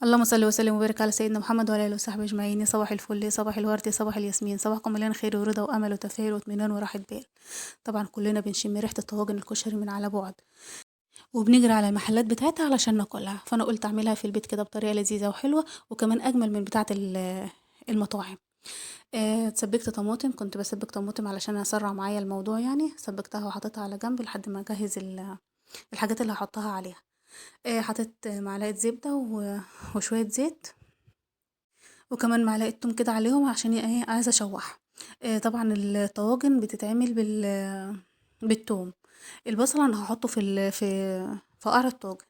اللهم صل وسلم وبارك على سيدنا محمد وعلى اله وصحبه اجمعين. يا صباح الفل، يا صباح الورد، يا صباح الياسمين، صباحكم مليان خير ورضا وامل وتفاؤل واطمئنان وراحة بال. طبعا كلنا بنشم ريحه الطواجن الكشري من على بعد وبنجري على المحلات بتاعتها علشان ناكلها، فانا قلت اعملها في البيت كده بطريقة لذيذة وحلوه وكمان اجمل من بتاعه المطاعم. سبكت طماطم، كنت بسبك طماطم علشان اسرع معايا الموضوع يعني، سبكتها وحطيتها على جنب لحد ما اجهز الحاجات اللي هحطها عليها. حطيت معلقه زبدة وشوية زيت وكمان معلقه توم كده عليهم عشان عايزه اشوحها. طبعا الطواجن بتتعمل بالتوم، البصل انا هحطه في قعر الطاجن.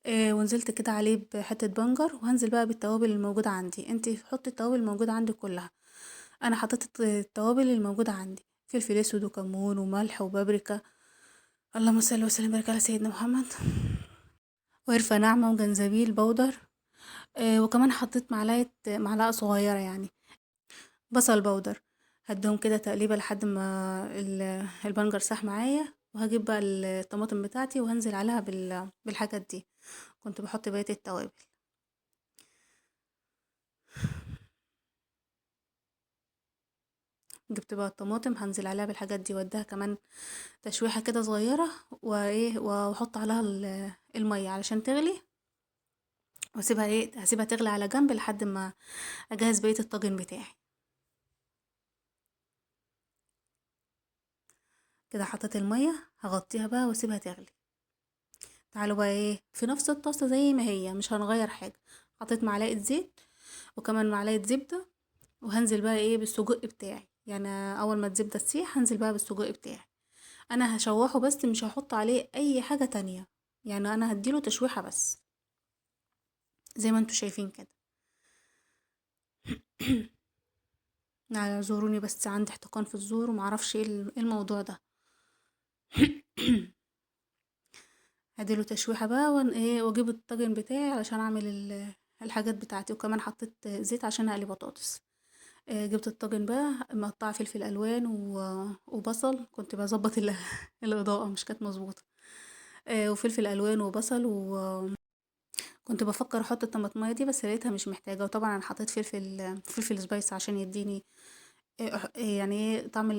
ونزلت كده عليه بحته بنجر، وهنزل بقى بالتوابل الموجودة عندي. انتي حطي التوابل الموجودة عندك كلها، انا حطيت التوابل الموجودة عندي، فلفل اسود وكمون وملح وبابريكا، اللهم صل وسلم وبارك على سيدنا محمد، وقرفه ناعمة وجنزبيل بودر. وكمان حطيت معلقه صغيرة بصل بودر. هديهم كده تقليبه لحد ما البنجر ساح معايا، وهجيب بقى الطماطم بتاعتي وهنزل عليها بالحاجات دي. كنت بحط بقية التوابل. جبت بقى الطماطم هنزل عليها بالحاجات دي، واديها كمان تشويحه كده صغيرة، واحط عليها المية علشان تغلي، واسيبها هسيبها تغلي على جنب لحد ما اجهز بقية الطاجن بتاعي. كده حطيت المية، هغطيها بقى واسيبها تغلي. تعالوا بقى في نفس الطاسه زي ما هي، مش هنغير حاجة. حطيت معلقه زيت وكمان معلقه زبدة، وهنزل بقى بالسجق بتاعي. اول ما الزبدة تسيح هنزل بقى بالسجق بتاعي. انا هشوحه بس، مش هحط عليه اي حاجة تانية، انا هديله تشويحه بس زي ما انتوا شايفين كده. زوروني بس عندي احتقان في الزور ومعرفش ايه الموضوع ده. هديله تشويحه بقى، واجيب الطاجن بتاعي علشان اعمل الحاجات بتاعتي. وكمان حطيت زيت عشان اقلي بطاطس. جبت الطاجن بقى مقطعه فلفل الوان وبصل، كنت بظبط الاضاءة مش كانت مظبوطة. وفلفل الوان وبصل، كنت بفكر احط الطماطميه دي بس لقيتها مش محتاجه. وطبعا انا حطيت فلفل سبايس عشان يديني طعم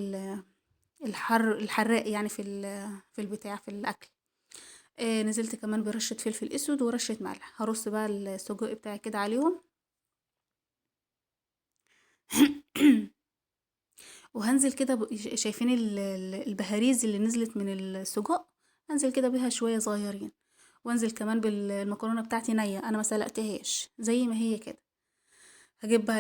الحراق في البتاع، في الاكل. نزلت كمان برشه فلفل اسود ورشه ملح. هرص بقى السجق بتاعي كده عليهم. وهنزل كده شايفين البهاريز اللي نزلت من السجق، هنزل كده بيها شوية صغيرين. وانزل كمان بالمكرونه بتاعتي نيه، انا ما سلقتهاش، زي ما هي كده. هجيب بقى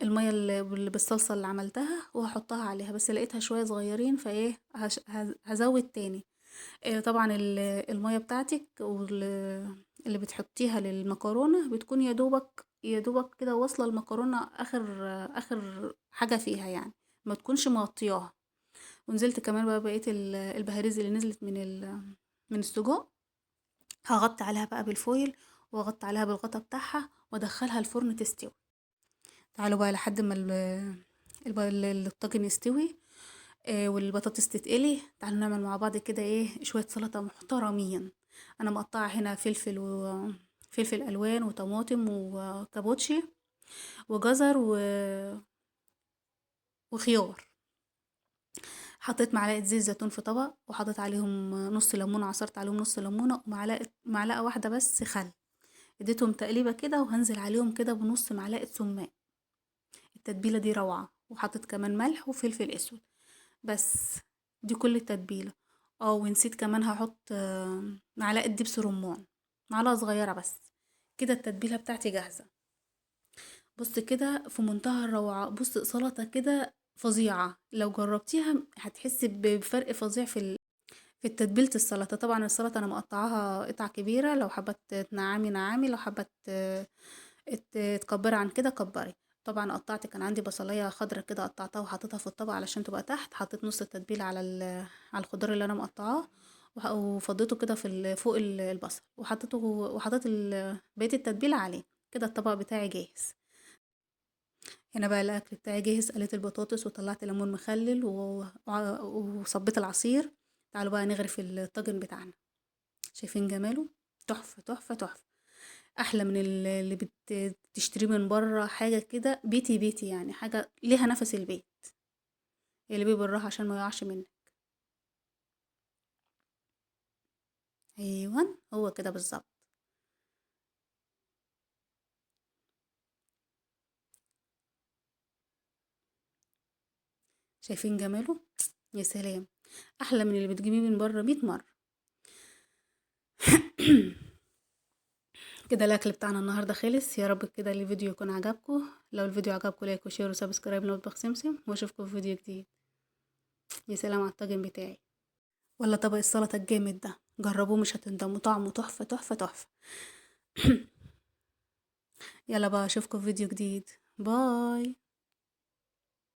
المية بالصلصه اللي عملتها وهحطها عليها، بس لقيتها شوية صغيرين فايه هزود تاني. طبعا المية بتاعتك اللي بتحطيها للمكرونه بتكون يا دوبك كده واصله المكرونه اخر حاجة فيها، ما تكونش مغطياها. ونزلت كمان بقى بقية البهاريز اللي نزلت من السجق، هغطي عليها بقى بالفويل واغطي عليها بالغطا بتاعها وادخلها الفرن تستوي. تعالوا بقى لحد ما الطاجن يستوي، والبطاطس تتقلي. تعالوا نعمل مع بعض كده شوية سلطة محترمين. انا مقطعه هنا فلفل الوان وطماطم وكابوتشي وجزر وخيار. حطيت معلقه زيت زيتون في طبق، وحطيت عليهم نص ليمونه، عصرت عليهم نص ليمونه ومعلقة معلقه واحدة بس خل، اديتهم تقليبه كده، وهنزل عليهم كده بنص معلقه سماق. التتبيله دي روعه. وحطيت كمان ملح وفلفل اسود، بس دي كل التتبيله. ونسيت كمان هحط معلقه دبس رمان، معلقه صغيرة بس. كده التتبيله بتاعتي جاهزة. بص كده في منتهى الروعة. بص سلطة كده فظيعة، لو جربتيها هتحسي بفرق فظيع في تتبيله السلطة. طبعا السلطة انا مقطعاها قطع كبيرة، لو حابة تنعمي نعمي، لو حابة تكبري عن كده كبري. طبعا قطعت، كان عندي بصلايه خضراء كده قطعتها وحطيتها في الطبق علشان تبقى تحت. حطيت نص التتبيله على الخضار اللي انا مقطعاه، وفضيته كده في فوق البصل، وحطيت بقية التتبيله عليه. كده الطبق بتاعي جاهز. هنا بقى الاكل بتاعي جاهز. قليت البطاطس وطلعت ليمون مخلل وصبيت العصير. تعالوا بقى نغرف الطاجن بتاعنا. شايفين جماله؟ تحفة تحفة تحفة. احلى من اللي بتشتريه من بره. حاجة كده بيتي بيتي يعني، حاجة ليها نفس البيت. اللي بيه بالراحة عشان ما يقعش منك. ايوه هو كده بالظبط. شايفين جماله؟ يا سلام، احلى من اللي بتجيبيه من بره 100 مرة. كده الاكل بتاعنا النهارده خلص. يا رب كده الفيديو يكون عجبكم. لو الفيديو عجبكم like و share و subscribe لمطبخ سمسم، واشوفكم في فيديو جديد. يا سلام على الطاجن بتاعي ولا طبق السلطة الجامد ده، جربوه مش هتندموا، طعمه تحفة تحفة تحفة. يلا بقى اشوفكم في فيديو جديد. باي.